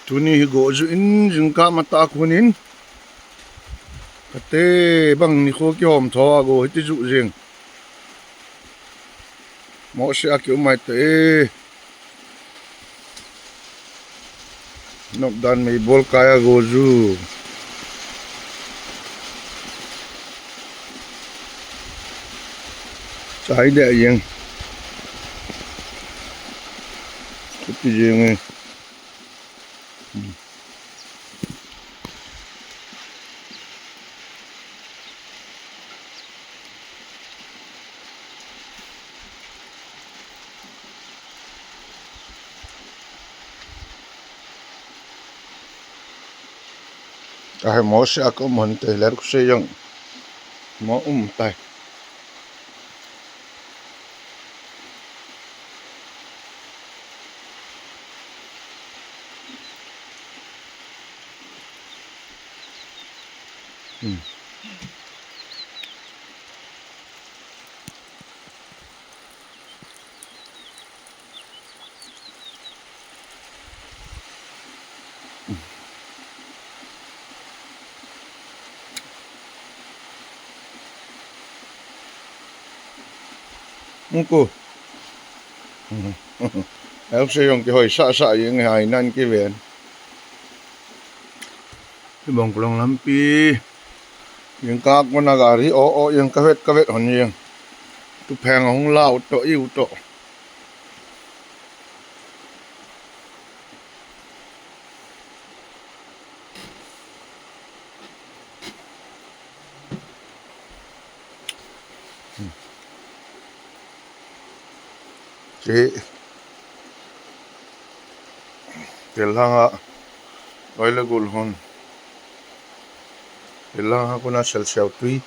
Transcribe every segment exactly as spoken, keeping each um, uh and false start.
Tuni hi go ju in jingkah matah a kon in. Kate bang nikho kihom tho a go hiti ju jing. Mohse a kium mai ta e. Nop dan mei bol kai a go ju. Chai de jeng. Kati jeng e. Hmm. Ahi, mohse a ka um hon te, ler ku se jong mo um tai. Hmm. Muku. Ahi, se jong kihoi sah sah jeng e, hai nan kiven. Kibong kulong lampi. Jingkah kona gari o o jeng, kavet kavet hon jeng. Tupheng ahung lau to iu to. Che. Telhang a oile gul hon. Telhang a kona sel seu tui.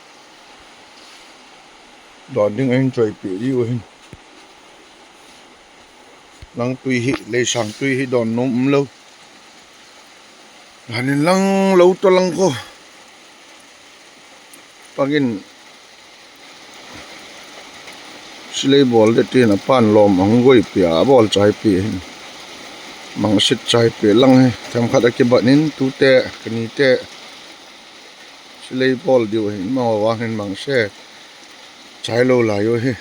Don ding ahin choipeh diu ahin. Lang tui hi, leisang tui hi don nom umlou. Hanin lang lou to lang ko. Pagin silei bol de tin apan lom ahung goipeh a, abol chaipe hin. Mangset chaipe lang hi, themkhat akibat in, tute, kanite. Silei bol diu hin, ma vang hin mangse. Chailou lai u hi.